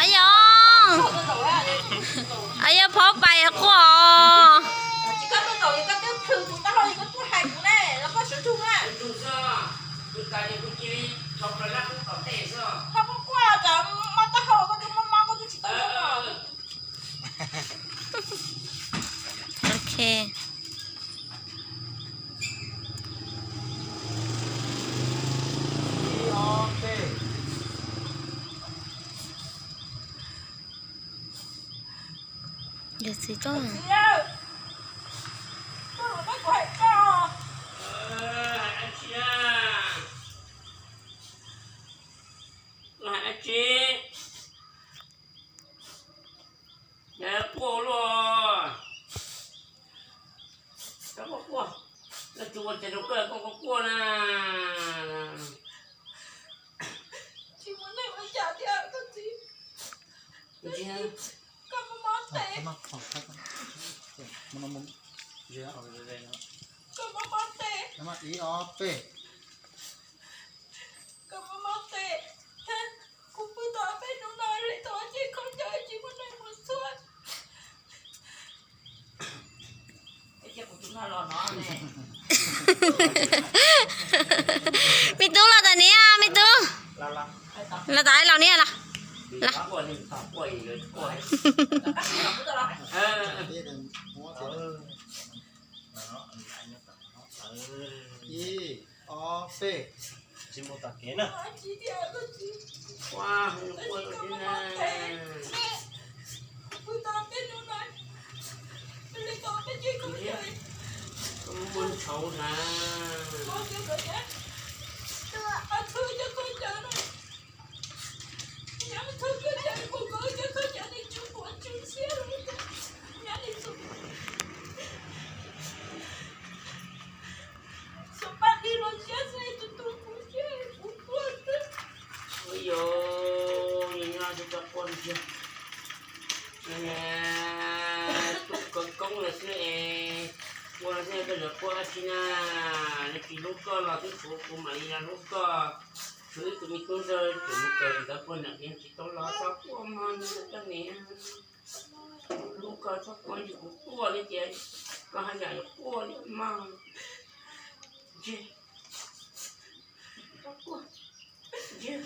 Ayob, ayob phaub pais quaj os. Ok. Yog txiv tuaj. Quaj luaj. Koj quaj quaj, leej twg ua cas rau koj, koj quaj quaj na. Tsis muaj neeg ua cas thiab koj txiv. Koj mob tes. Koj mob tes. Koj mob tes. Kuv pw tau peb hnub no li tau ces khaub ncaws tsis muaj neeg mus txhua. Me tub los tas niam, me tub. Los tas los niam los. Los. Ib, ob, peb. Koj muab ntshauv na. Ua yog, yog nyob tsis tau quaj tiag. Tus khawv koob los xwb es, ua los xwb koj yuav quaj dab tsi na. Nws tsis hlub koj los twb tshuav kuv mam li los hlub koj. Tshuav ib tug me tub ntxawg tseem mus kawm ntawv puag nram kev tsis tau los, txhob quaj mog, nws txom koj niam. Hlub koj txhob quaj, kuv quaj li ces koj haj yam yuav quaj li mog. Ntseg, txhob quaj, ntseg.